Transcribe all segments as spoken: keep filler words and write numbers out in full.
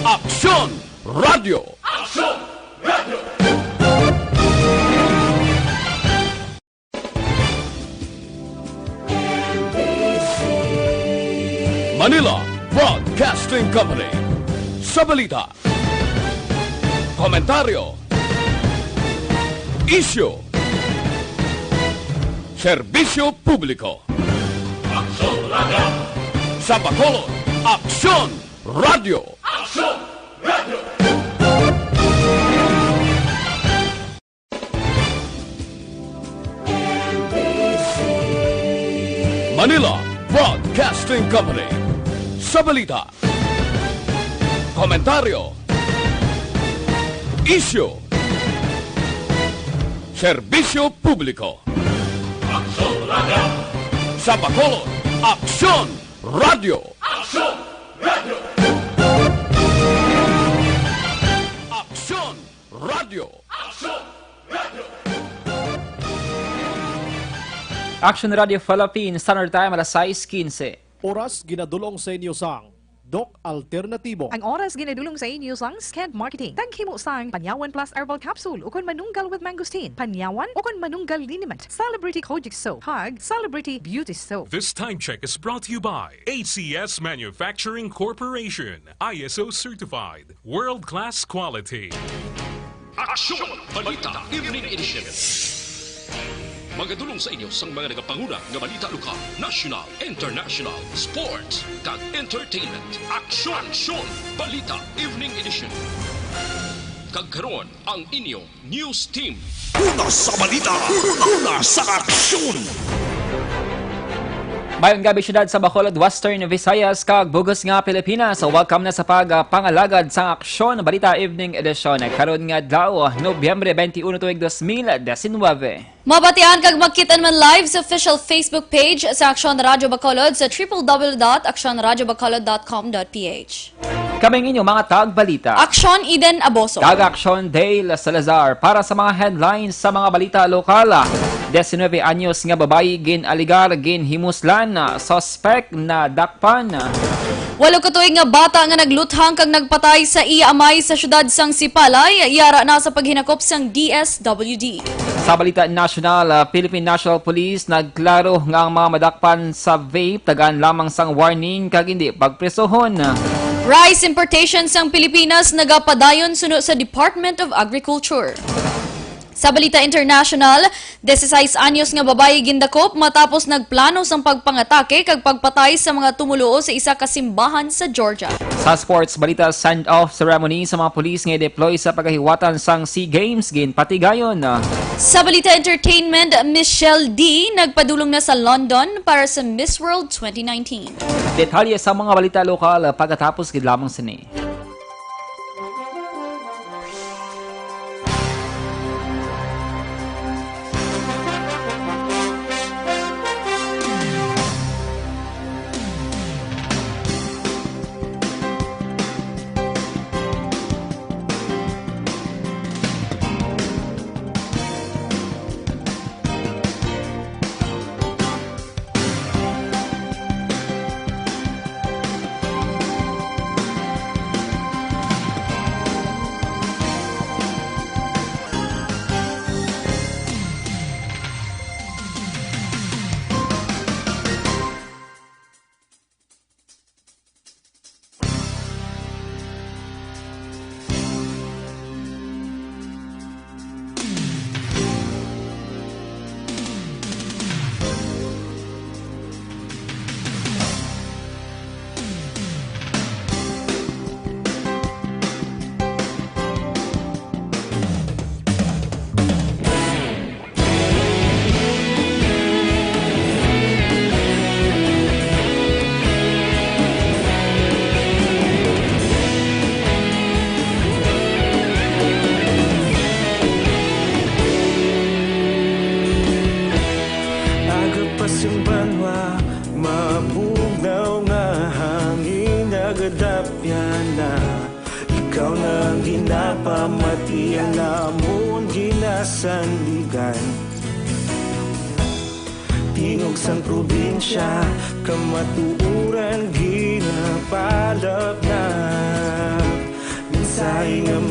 Aksyon Radio! Aksyon Radio! Manila Broadcasting Company. Sa balita, komentaryo, isyu, serbisyo publiko. Aksyon Radio! Sa Bacolod, Aksyon Radio! Aksyon Radio! Manila Broadcasting Company. Sa balita, komentaryo, isyu, serbisyo publiko. Aksyon Radio! Sa Bacolod, Aksyon Radio! Aksyon Radio! Aksyon Radio! Aksyon Radio! Action Radio Philippines, Standard Time, alas sais quince. Oras ginadulong sa inyo sang Doc Alternatibo. Ang oras ginadulong sa inyo sang Sked Marketing. Taghimo sang Panyawan Plus Herbal Capsule ukon Manunggal with Mangosteen, Panyawan ukon Manunggal Liniment, Celebrity Kojic Soap, kag Celebrity Beauty Soap. This time check is brought to you by A C S Manufacturing Corporation, I S O certified, world-class quality. Aksyon! Balita Evening Edition. Magadulong sa inyo sang mga nagapanguna nga balita lokal, national, international, sports, kag entertainment. Aksyon! Aksyon! Balita Evening Edition. Kag karon, ang inyo news team. Una sa balita, una sa aksyon. Maayong gabi, siyudad sa Bacolod, Western Visayas, kag bug-os nga Pilipinas. Welcome na sa pagpangalagad sa Aksyon Balita Evening Edition. Karon nga adlaw, Nobyembre twenty-one, tuig dos mil diecinueve. Mabatian kag makit-an man live sa official Facebook page sa Aksyon Radyo Bacolod sa triple w dot aksyon radyo bacolod dot com dot p h. Kami ang inyo mga tagbalita. Aksyon Eden Aboso. Kag Aksyon Dale Salazar para sa mga headlines sa mga balita lokal. Diecinueve anyos nga babayi gin-aligar, ginhimuslan, suspek nadakpan. Walo ka tuig nga bata nga nagluthang kag nagpatay sa iya amay sa siyudad sang Sipalay, yara na sa paghinakop sang D S W D. Sa balita nasyonal, ah, Philippine National Police nagklaro nga ang mga madakpan sa vape tagaan lamang sang warning kag indi pagprisohon. Rice importation sang Pilipinas nagapadayon suno sa Department of Agriculture. Sa balita international, dieciséis anyos nga babayi gindakop matapos nagplano sang pagpangatake kag pagpatay sa mga tumoluo sa isa ka simbahan sa Georgia. Sa sports balita, send-off ceremony sa mga pulis nga i-deploy sa pagahiwatan sang SEA Games ginpatigayon. Sa balita entertainment, Michelle D nagpadulong na sa London para sa Miss World twenty nineteen. Detalye sa mga balita lokal pagkatapos gid lamang sini. Aga pa sing banwa, mabugnaw nga hangin nagadapyan na. Ikaw na ang ginapamati, ang amon ginasandigan. Tingog sang probinsya, kamatuoran ginapalabnag.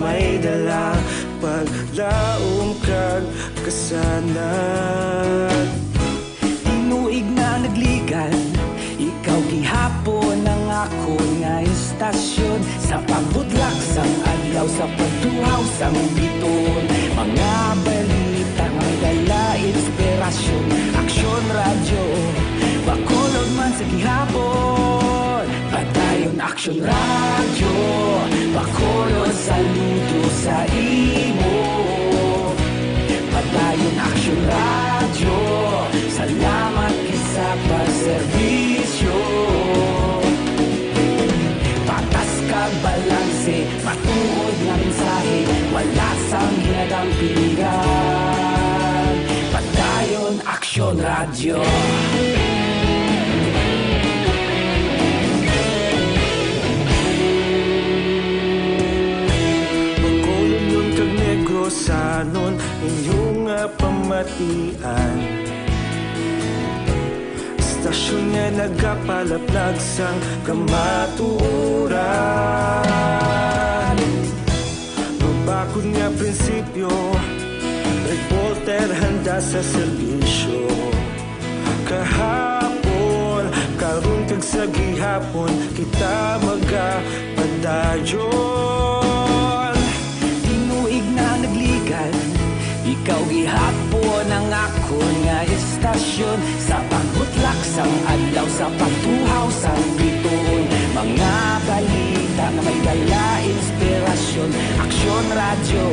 May dala paglaom kag kasanag. Tinuig na nagligan, ikaw gihapon ang akon nga istasyon. Sa pagbutlak sang adlaw, sa pagtuhaw sang biton, mga balita nga may dala inspirasyon. Aksyon Radyo, Bacolod man sa gihapon. Padayon Aksyon Radyo, Bacolod, saludo sa imo. Padayon Aksyon Radyo, salamat gid sa pagserbisyo. Patas kag balanse, matuod nga mensahe, wala sang hinadang piligan. Padayon Aksyon Radyo. Bacolod kag Negrosanon, inyo nga pamatian. Istasyon nga nagapalaplag sang kamatuoran. Mabakod nga prinsipyo, reporter handa sa serbisyo. Kahapon, karon kag sa gihapon, kita magapadayon. Tinuig na nagligan, ikaw gihapon ang akon nga istasyon. Sa pagbutlak sang adlaw, sa pagtuhaw sang biton, mga balita nga may dala inspirasyon. Aksyon Radyo,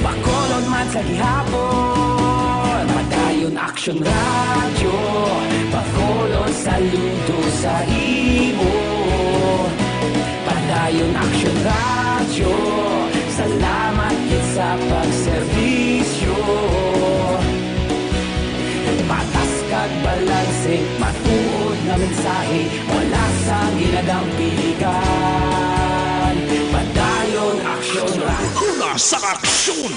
Bacolod man sa gihapon. Padayon Aksyon Radyo, Bacolod, saludo sa imo. Padayon Aksyon Radyo, salamat gid sa pagserbisyo. Patas kag balanse, matuod nga mensahe, wala sang hinadang piligan. Padayon Aksyon Radyo. Una sa aksyon.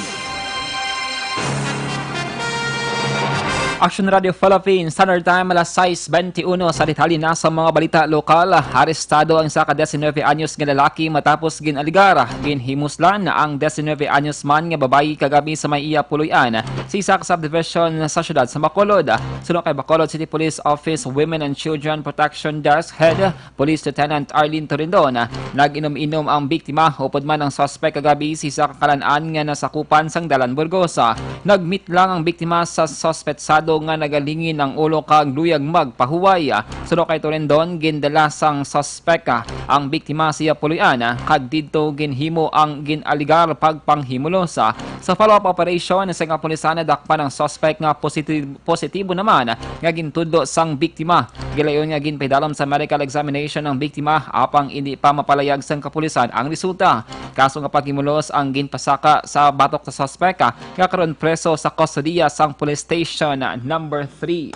Action Radio Philippines, Standard Time, alas sais benti uno. Sa detalye na sa mga balita lokal, arestado ang isa ka diecinueve anyos nga lalaki matapos gin-alegar ginhimuslan ang diecinueve anyos man nga babayi kagabi sa may iya puloy-an sa isa ka subdivision sa siyudad sa Bacolod. Suno kay Bacolod City Police Office Women and Children Protection Desk Head Police Lieutenant Arlene Torindon, nag-inom-inom ang biktima, upod man ang suspek kagabi sa isa ka kalan-an nga nasakupan sang Dalan Burgos. Nag-meet lang ang biktima sa suspetsado nga nagalingin ang ulo kag luyag magpahuway. Suno kay Torindon, gindala sang suspek ang biktima sa iya puloy-an, kag didto ginhimo ang gin-alegar pagpanghimulos. Sa follow-up operation sa kapulisan, nadakpan ang suspek nga positive positibo naman nga gintudlo sang biktima. Gilayon nga ginpahidalom sa medical examination ang biktima, apang indi pa mapalayag sang kapulisan ang resulta. Kaso nga paghimulos ang ginpasaka sa batok sa suspek, nga karon preso sa kustodiya sang police station number three.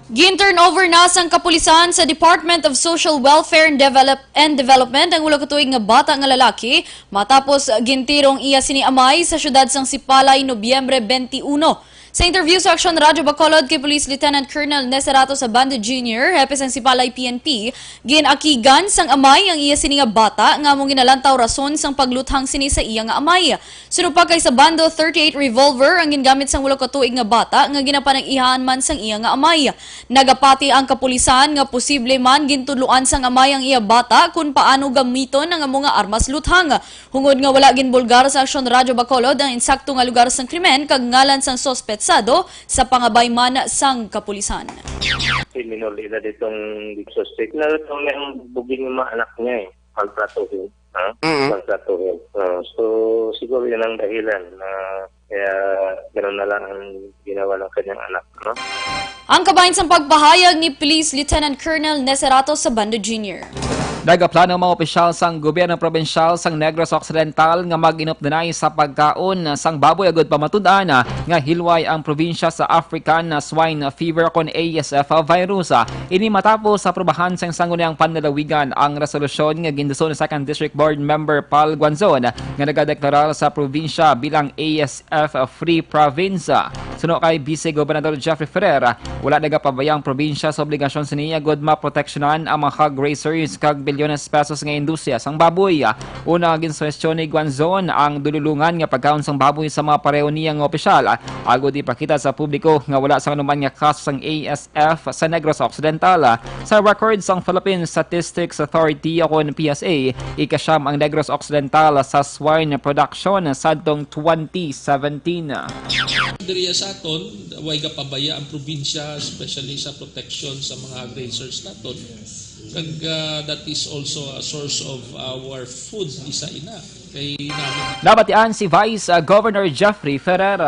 Gin-turnover na sang kapulisan sa Department of Social Welfare and Develop-, and Development ang ulo ka tuig nga bata nga lalaki matapos gintirong iya sini amay sa siyudad sang Sipalay, Nobyembre twenty-one. Sa interview sa Aksyon Radyo Bacolod kay Police Lieutenant Colonel Neserato Sabando Junior, hepe sang Sipalay P N P, gin-akigan sang amay ang iya sini nga bata nga amo ginalantaw rason sang pagluthang sini sa iya nga amay. Suno pa kay Sabando, thirty-eight revolver ang gingamit sang ulo ka tuig nga bata nga ginapanag-ihaan man sang iya nga amay. Nagapati ang kapulisan nga posible man gintudloan sang amay ang iya bata kon paano gamiton ang amo nga armas luthang. Hungod nga wala ginbulgar sa Aksyon Radyo Bacolod ang insakto nga lugar sang krimen kag ngalan sang suspetsado sa pangabay man sang kapulisan. Si minor de edad itong suspect. Nalutong niya ang buging ng mga anak niya eh. Pagtratuhin. Ha? Mm. Pagtratuhin. Ah, so, siguro yan ang dahilan na kaya gano'n na lang ang ginawa ng kanyang anak, no? Ang kabahin sang pagpahayag ni Police Lieutenant Colonel Neserato Sabando Junior. Nagaplano ang mga opisyal sang gobyerno probinsyal sang Negros Occidental nga mag-inupdanay sa pagkaon sang baboy agud pamatud-an nga hilway ang probinsya sa African Swine Fever kon A S F virus. Ini matapos sa aprobahan sang Sangguniang Panlalawigan ang resolusyon nga ginduso ni Second District Board Member Paul Guanzon nga nagadeklarar sa probinsya bilang A S F-free province. Suno kay Vice Gobernador Jeffrey Ferrer, wala nagapabaya ang probinsya sa obligasyon sini agud maproteksyonan ang mga hog raisers kag bilyones pesos nga industriya sang baboy. Una, ginsuhestyon ni Guanzon ang dululungan nga pagkaon sang baboy sa mga pareho niya nga opisyal, agod ipakita sa publiko nga wala sang anuman nga kaso sang A S F sa Negros Occidental. Sa record sang Philippine Statistics Authority, o kon P S A, ikasyam ang Negros Occidental sa swine production sadtong twenty seventeen. Diri sa aton, way gapabaya ang probinsya, especially sa protection sa mga grazers naton. Kag, ah, that is also a source of our food, isa ina. Kay namin. Nabatian si Vice, ah, Governor Jeffrey Ferrer.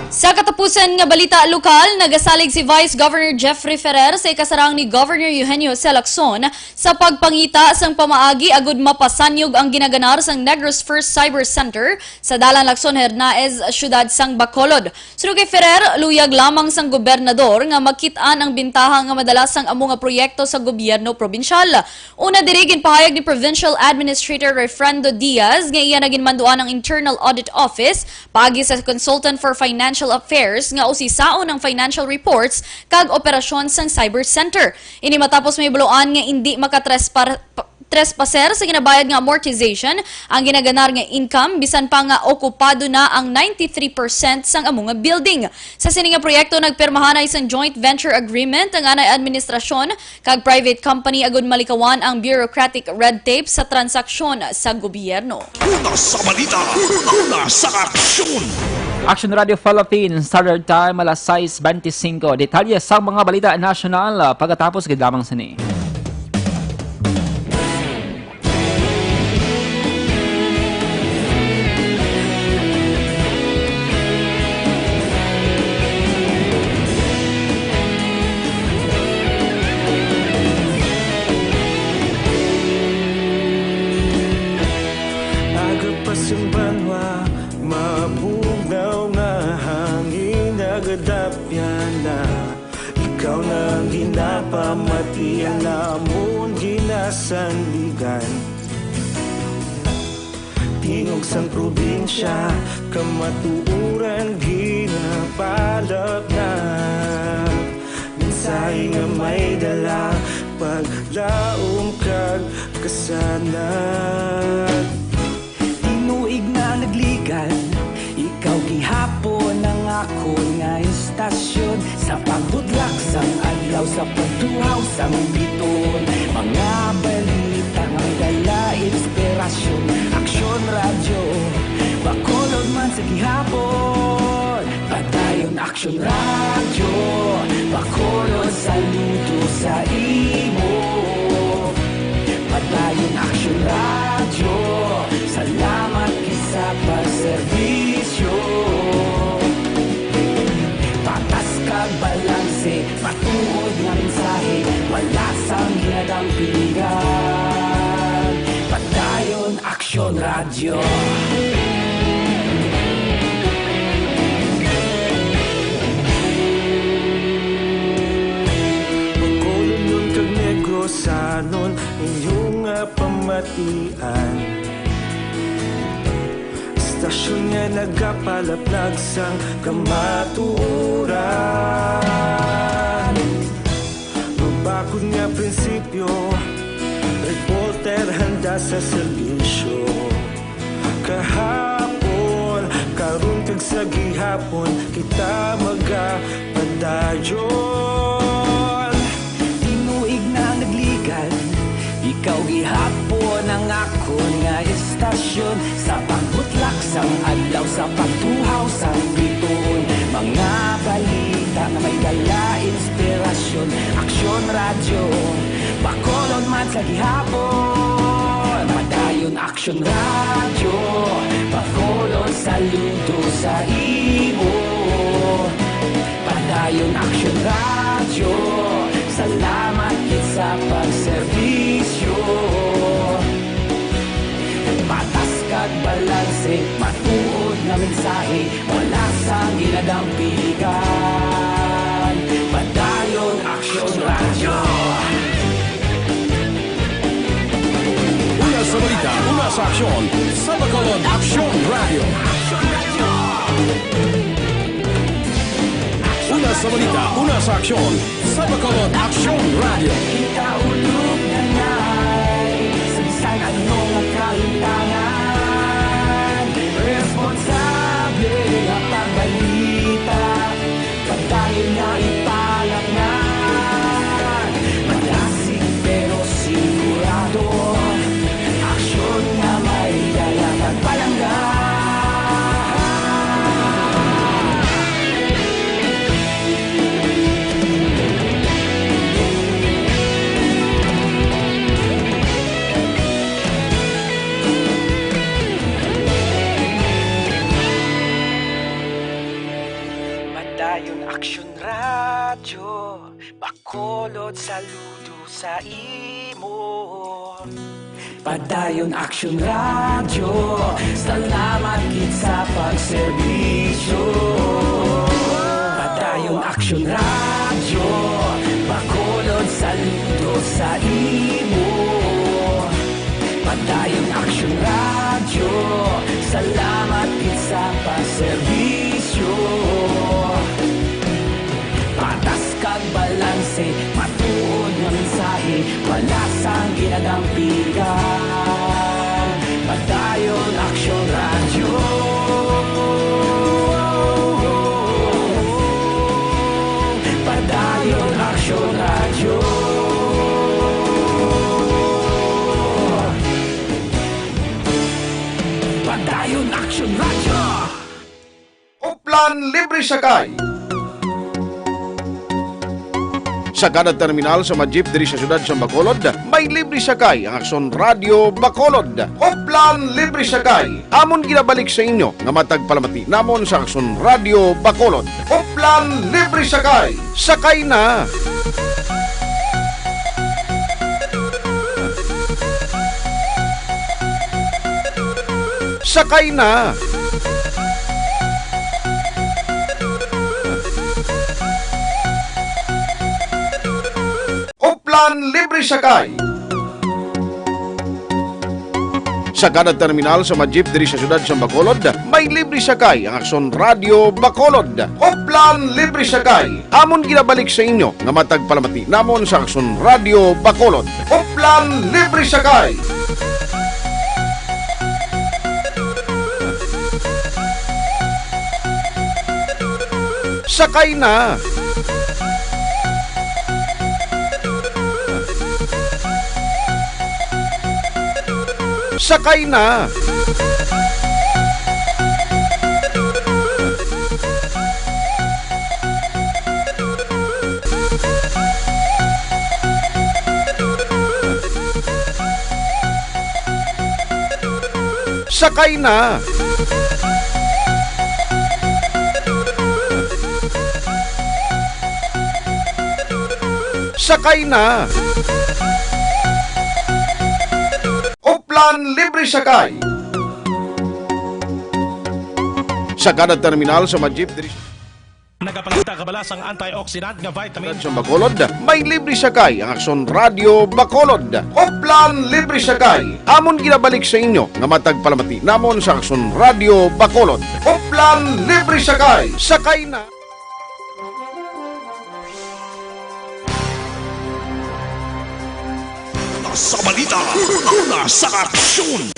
Sa katapusan nga balita lokal, nagasalig si Vice Governor Jeffrey Ferrer sa ikasarang ni Governor Eugenio Jose Lacson sa pagpangita sang pamaagi agud mapasanyog ang ginaganar sang Negros First Cyber Center sa Dalan Lacson Hernaez, siyudad sang Bacolod. Suno kay Ferrer, luyag lamang sang gobernador nga makit-an ang bintaha nga madala sang amo nga proyekto sa gobyerno probinsyal. Una diri, ginpahayag ni Provincial Administrator Refrando Diaz nga iya na ginmanduan ang Internal Audit Office paagi sa Consultant for Financial Affairs nga usisaon ang financial reports kag operasyon sang Cyber Center. Ini matapos mahibaluan nga indi makatrespa-, trespasser sa ginabayad nga amortization ang ginaganar nga income, bisan pa nga okupado na ang ninety-three percent sang amo nga building. Sa sini nga proyekto, nagpirmahanay sang joint venture agreement ang anay administrasyon kag private company agud malikawan ang bureaucratic red tape sa transaksyon sa gobyerno. Una sa balita, una sa aksyon. Action Radio Philippines, Standard Time, alas sais bente singko. Detalye sa mga balita nasyonal, ah, pagkatapos gid lamang sini. Aga pa sang banwa, mabugnaw nga hangin, nagadapyan na. Ikaw na ang ginapamati, ang amon ginasandigan. Tingog sang probinsya, kamatuoran ginapalapnap. Mensahe nga may dala, paglaom kag kasanag. Tinuig na nagligad, ikaw gihapon ang akon nga istasyon. Sa pagbudlak sang adlaw, sa pagtuhaw sang bituon, mga balita nga may dala inspirasyon. Aksyon Radyo, Bacolod man sa gihapon. Padayon Aksyon Radyo, Bacolod, saludo sa imo. Padayon Aksyon Radyo, salamat gid sa pagserbisyo. Patas kag balanse, matuod nga mensahe, wala sang ginadampigan. Padayon Aksyon Radyo. Bacolodnon kag Negrosanon, inyo nga pamatian. Istasyon nga nagapalaplag sang kamatuoran. Mabakod nga prinsipyo, reporter handa sa serbisyo. Kahapon, karon kag sa gihapon, kita magapadayon. Tinuig na nagligad, ikaw gihapon ang akon nga istasyon. Sa pagbutlak sang adlaw, sa pagtuhaw sang bituon, mga balita nga may dala inspirasyon. Aksyon Radyo, Bacolod man sa gihapon. Padayon Aksyon Radyo, Bacolod, saludo sa imo. Padayon Aksyon Radyo, salamat gid sa pagserbisyo. Patas kag balanse, matuod nga mensahe, wala sang ginadampigan. Padayon Aksyon Radyo. Una sa balita, una sa aksyon, sa Bacolod Aksyon Radyo. Una sa balita, una sa aksyon, sa Bacolod Aksyon Radyo. Kita ulog na ngay, sa bisan ano nga Saludo sa imo. Padayon Action Radio, salamat gid sa pagserbisyo. Padayon Action Radio, Bacolod, saludo sa imo. Padayon Action Radio, salamat gid sa pagserbisyo. Patas kag balanse, matuod nga mensahe, wala sang ginadampigan. Padayon Action Radio. Padayon Action Radio. Padayon Action Radio. Uplan libre sakay. Sa kada terminal sa mga jeep diri sa siyudad sa Bacolod, may libre sakay ang Aksyon Radyo Bacolod. Uplan libre sakay. Amon ginabalik sa inyo nga matag palamati namon sa Aksyon Radyo Bacolod. Uplan libre sakay. Sakay na! Sakay na! Uplan libre sakay. Sa kada terminal sa mga jeep diri sa siyudad sa Bacolod, may libre sakay ang Aksyon Radyo Bacolod. Uplan libre sakay. Amon ginabalik sa inyo nga matag palamati namon sa Aksyon Radyo Bacolod. Uplan libre sakay. Sakay na. Sakay na. Sakay na. Sakay na. Uplan libre sakay. Sa kada terminal sa mga jeep diri Nagapangita ka bala sang antioxidant nga vitamin? Sa Bacolod, may libre sakay ang Aksyon Radyo Bacolod. Uplan libre sakay. Amon ginabalik sa inyo nga matag palamati namon sa Aksyon Radyo Bacolod. Uplan libre sakay. Sakay na. Sa balita, una sa aksyon.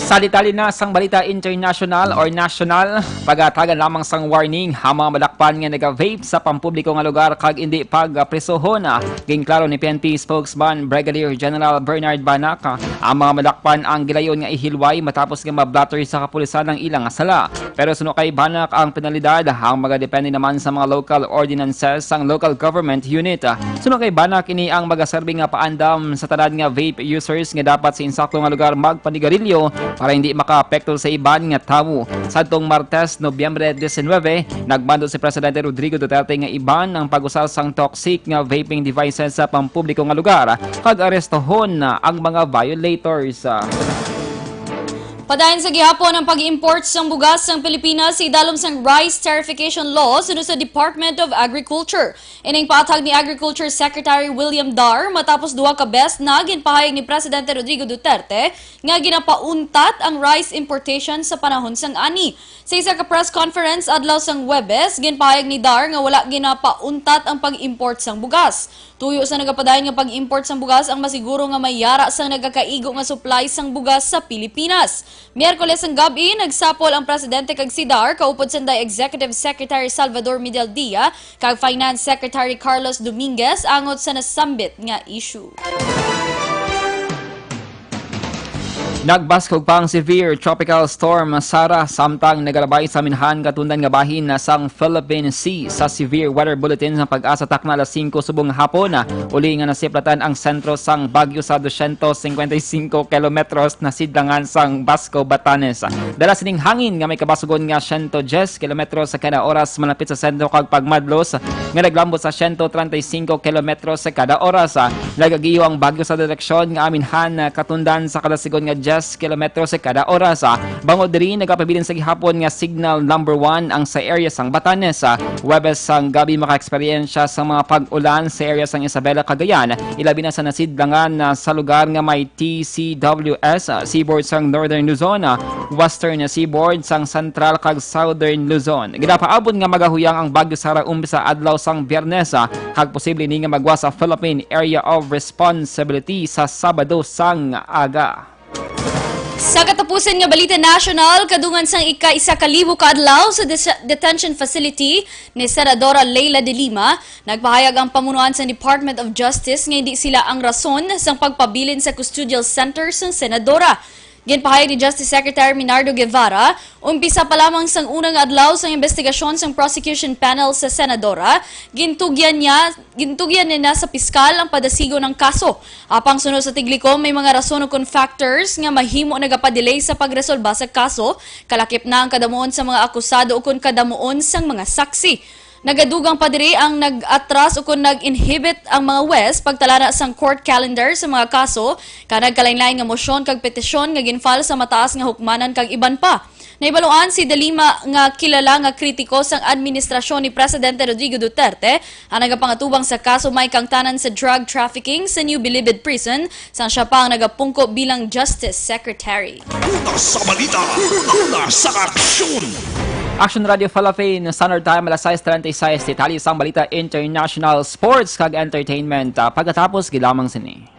Sa detalye na sang balita international or national, pagatagan lamang sang warning ang mga madakpan nga naga-vape sa pampubliko nga lugar kag indi pagprisohon. Ginklaro ni P N P spokesman Brigadier General Bernard Banac, ang mga madakpan ang gilayon nga ihilway matapos nga ma-blotter sa kapulisan ang ilang sala. Pero suno kay Banac, ang penalidad ang magadepende naman sa mga local ordinances sang local government unit. Suno kay Banac, ini ang magaserbi nga paandam sa tanan nga vape users nga dapat sa insakto nga lugar magpanigarilyo para hindi makaapekto sa iban nga tawo. Sadtong Martes, Nobyembre diecinueve, nagmando si Presidente Rodrigo Duterte nga iban ang pag-usa sang toxic nga vaping devices sa pampubliko nga lugar kag arestohon ang mga violators. Padayon sa gihapon ang pag-import sang bugas sang Pilipinas sa idalom sang Rice Tarification Law suno sa Department of Agriculture. Ining paathag ni Agriculture Secretary William Dar matapos duha ka bes na ginpahayag ni Presidente Rodrigo Duterte nga ginapauntat ang rice importation sa panahon sang ani. Sa isa ka press conference adlaw sang Huwebes, ginpahayag ni Dar nga wala ginapauntat ang pag-import sang bugas. Tuyo sa nagapadayon nga pag-import sang bugas ang masiguro nga may yara sang nagakaigo nga supply sang bugas sa Pilipinas. Miyerkules sang gab-i, nagsapol ang presidente kag si Dar kaupod sang Executive Secretary Salvador Medialdea kag Finance Secretary Carlos Dominguez angot sa nasambit nga issue. Nagbaskog pa ang severe tropical storm Sara, samtang nagalabay sa minhan katundan nga bahin na sang Philippine Sea. Sa severe weather bulletin sa PAGASA takna alas singko subong nga hapon, uli nga nasiplatan ang sentro sang bagyo sa dosyentos singkwenta y singko kilometros na sidlangan sang Basco, Batanes. Dala sining hangin nga may kabasugon nga siyento diyes kilometros sa kada oras malapit sa sentro kag pagmadlos nga naglambot sa siyento treinta y cinco kilometros sa kada oras. Nagagiyo ang bagyo sa direksyon nga aminhan, ah, katundan sa kada sigon nga diyes kilometro sa kada oras. Ah, bangod diri, nagapabilin sa gihapon nga signal number one ang sa area sang Batanes. Ah, Huwebes sang gabi makaeksperyensya sa mga pag-ulan sa area sang Isabela, Cagayan, ilabi na sa nasidlangan na sa lugar nga may T C W S, ah, seaboard sang Northern Luzon, ah, Western Seaboard sang Central kag Southern Luzon. Ginapaabot nga magahuyang ang Bagyo Sara umpisa adlaw sang Biyernes, ah, kag posible ni nga magwa sa Philippine Area of Responsibility sa Sabado sang aga. Sa katapusan nga balita nasyonal, kadungan sang ika-isa ka libo ka adlaw sa des-, detention facility ni Senadora Leila de Lima, nagpahayag ang pamunuan sa Department of Justice nga hindi sila ang rason sang pagpabilin sa custodial center sang senadora. Ginpahayag ni Justice Secretary Minardo Guevara, umpisa pa lamang sang unang adlaw sang investigasyon sang prosecution panel sa senadora, gintugyan niya, gintugyan niya na sa piskal ang padasigon ng kaso. Apang suno sa tiglikom, may mga rason ukon factors nga mahimo nagapadelay sa pagresolba sa kaso, kalakip na ang kadamuon sa mga akusado ukon kadamuon sang mga saksi. Nagadugang pa diri ang nag-atras ukon nag-inhibit ang mga huwes pagtalana sang court calendar sa mga kaso, ka nagkalainlain nga mosyon kag petisyon nga ginfile sa mataas nga hukmanan kag iban pa. Nahibaluan si De Lima nga kilala nga kritiko sang administrasyon ni Presidente Rodrigo Duterte ang nagapangatubang sa kaso may kaangtanan sa drug trafficking sa New Bilibid Prison, sang siya pa ang nagapungko bilang Justice Secretary. Una sa balita, una sa aksyon. Action Radio Philippine Standard Time, alas sais treinta y seis. Detalye sang balita, international, sports, kag entertainment, ah, pagkatapos gid lamang sini.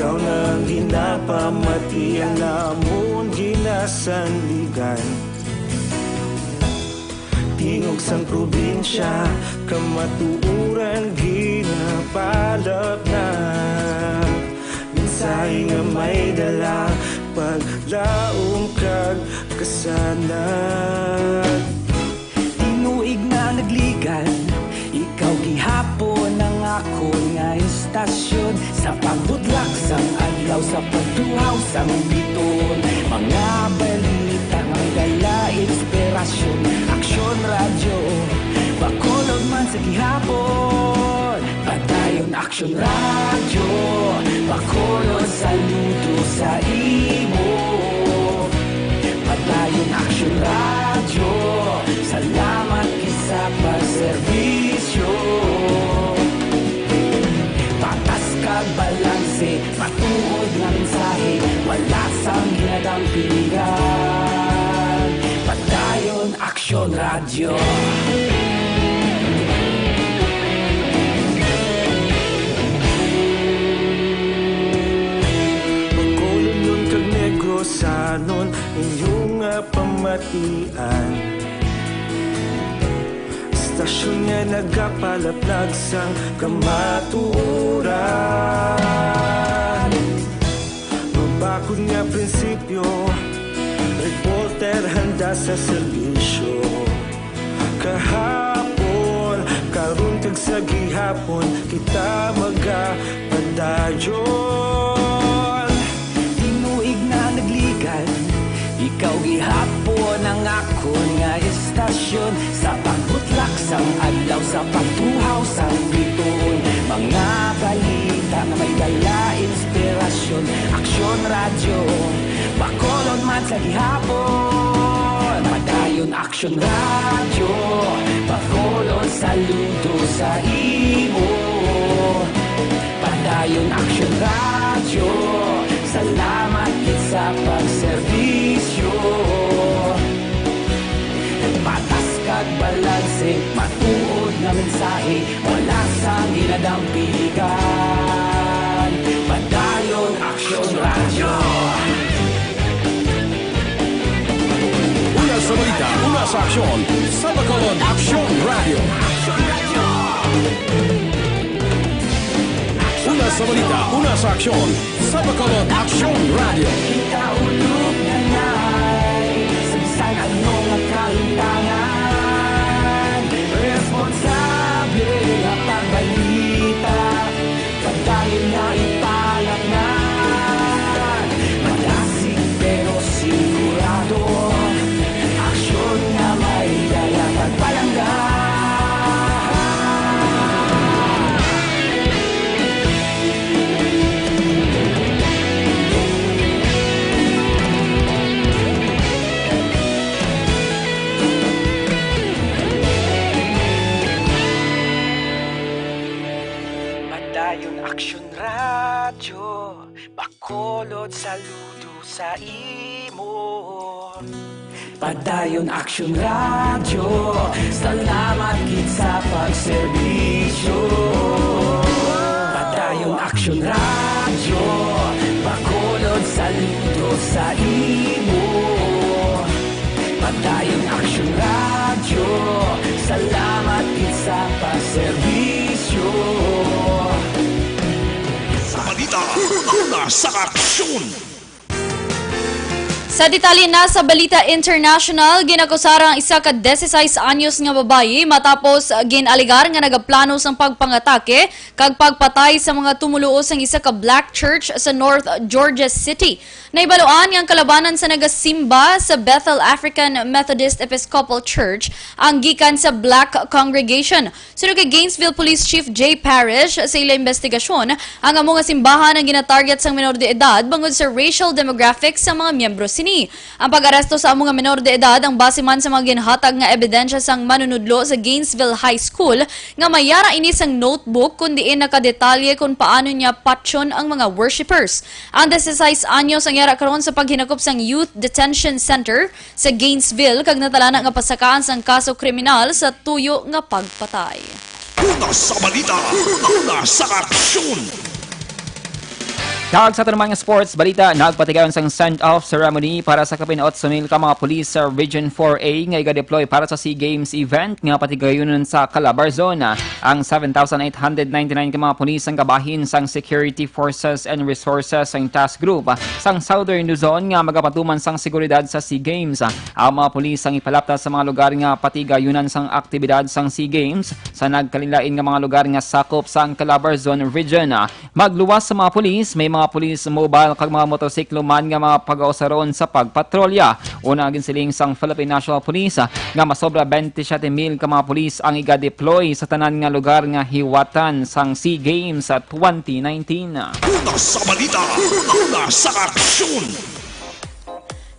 Ang ginapamatian namon ginasandigan. Tingog sang probinsya, kamatuoran ginapalapnag. Mensahe nga may dala, paglaom kag kasanag. Tinuig na nagligan, ikaw gihapon ang akon nga istasyon. Sa pagbutlak sang adlaw, sa pagtuhaw sang biton, mga balita nga may dala inspirasyon. Aksyon Radyo, Bacolod man sa gihapon. Padayon Aksyon Radyo, Bacolod, saludo sa imo. Padayon Aksyon Radyo, salamat gid sa pagserbisyo. Patas kag balanse, matuod nga mensahe, wala sang ginadampigan. Padayon Aksyon Radyo. Bacolodnon kag Negrosanon, inyo nga pamatian. Istasyon nga nagapalaplag sang kamatuoran. Mabakod nga prinsipyo, reporter handa sa serbisyo. Kahapon, karon kag sa gihapon, kita magapadayon. Tinuig na nagligan, ikaw gihapon ang akon nga istasyon. Sa pagbutlak sang adlaw, sa pagtuhaw sang biton, mga balita nga may dala inspirasyon. Aksyon Radyo, Bacolod man sa gihapon. Padayon Aksyon Radyo, Bacolod, saludo sa imo. Padayon Aksyon Radyo, salamat gid sa pagserbisyo. Patas kag balanse, matuod nga mensahe, wala sang ginadampigan. Padayon Aksyon Radyo. Una sa balita, una sa aksyon, sa Bacolod Aksyon Radyo. Una sa balita, una sa aksyon, sa Bacolod Aksyon Radyo. Kita ulog na ngay, sa bisan ano nga kahintangan, responsable nga pagbalita. Padayon nga ipalapngan, madasig pero sigurado, aksyon nga may dala pagpalangga. Padayon Aksyon Radyo, Bacolod, saludo sa imo. Padayon Aksyon Radyo, salamat gid sa pagserbisyo. Padayon Aksyon Radyo, Bacolod, saludo sa imo. Padayon Aksyon Radyo, salamat gid sa pagserbisyo. Sa balita, una sa aksyon. Sa detalye na sa balita international, ginakusara ang isa ka disisais anyos nga babayi matapos gin-alegar nga nagaplano sang pagpangatake kag pagpatay sa mga tumoluo sang isa ka black church sa North Georgia City. Nahibaluan nga ang kalabanan sa nagasimba sa Bethel African Methodist Episcopal Church ang gikan sa black congregation. Suno kay Gainesville Police Chief Jay Parrish, sa ila investigasyon, ang amo nga simbahan ang ginatarget sang menor de edad bangod sa racial demographic sa mga miyembro sini. Ang pag-aresto sa amo nga menor de edad ang base man sa mga ginhatag nga ebidensya sang manunudlo sa Gainesville High School nga may yara ini sang notebook kun diin nakadetalye kon paano niya patyon ang mga worshippers. Ang disisais anyos ang yara karon sa paghinakop sang Youth Detention Center sa Gainesville kag natalana nga pasakaan sang kaso kriminal sa tuyo nga pagpatay. Una sa balita, una sa aksyon. Kag sa aton mga sports balita, nagpatigayon sang send-off ceremony para sa kapin otso mil ka mga pulis sa Region four A nga iga-deploy para sa SEA Games event nga patigayunon sa Calabarzon. Ang seven thousand eight hundred ninety-nine ka mga pulis ang kabahin sang Security Forces and Resources sang Task Group sang Southern Luzon nga magapatuman sang seguridad sa SEA Games. Ang mga pulis ang ipalapta sa mga lugar nga patigayunan sang aktibidad sang SEA Games sa nagkalilain nga mga lugar nga sakop sang Calabarzon Region. Magluwas sa mga pulis, may mga police mobile kag mga motorsiklo man nga mga pagausaron sa pagpatrolya. Una, ginsiling sang Philippine National Police, ah, nga masobra twenty-seven mil ka mga pulis ang iga-deploy sa tanan nga lugar nga hiwatan sang SEA Games sa twenty nineteen. Una sa balita, una sa aksyon.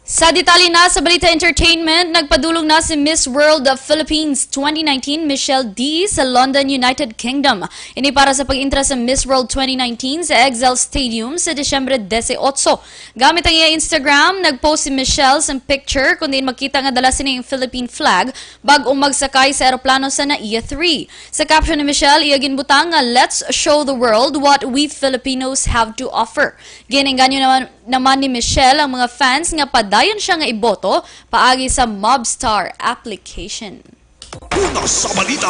Sa detalye na sa balita entertainment, nagpadulong na si Miss World of Philippines twenty nineteen, Michelle D, sa London, United Kingdom. Ini para sa pag-intra sa Miss World twenty nineteen sa Excel Stadium sa Disyembre dieciocho. Gamit ang iya Instagram, nag-post si Michelle sa picture kung diin makita nga dala sini ang Philippine flag bag-o magsakay sa eroplano sa NAIA three. Sa caption ni Michelle, iya ginbutang nga, "Let's show the world what we Filipinos have to offer." Ginainganyo naman, naman ni Michelle ang mga fans nga padayon siya nga iboto paagi sa Mobstar application. Una sa balita,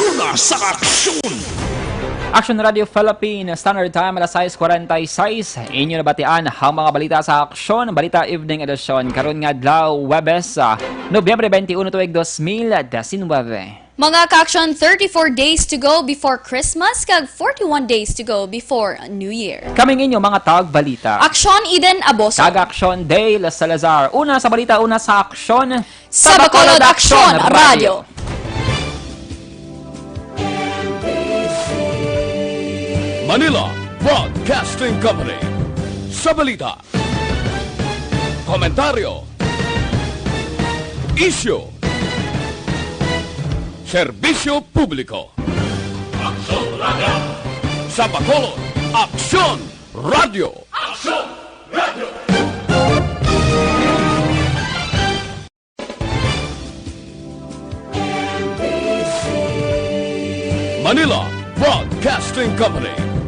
una sa aksyon. Action Radio Philippine Standard Time, alas sais kwarenta y seis. Inyo nabatian ang mga balita sa Aksyon, Balita Evening Edition, karon nga adlaw, Huwebes, ah, Nobyembre twenty-one, tuig dos mil diecinuebe. Mga ka-aksyon, thirty-four days to go before Christmas kag forty-one days to go before New Year. Kami ang inyo mga tagbalita. Aksyon Eden Aboso. Kag Aksyon Dale Salazar. Una sa balita, una sa aksyon. Sa Bacolod Aksyon Radio. Manila Broadcasting Company. Sa balita, komentaryo, isyu, serbisyo publiko. Aksyon Radio. Sa Bacolod, Aksyon Radio. Aksyon Radio. Manila Broadcasting Company.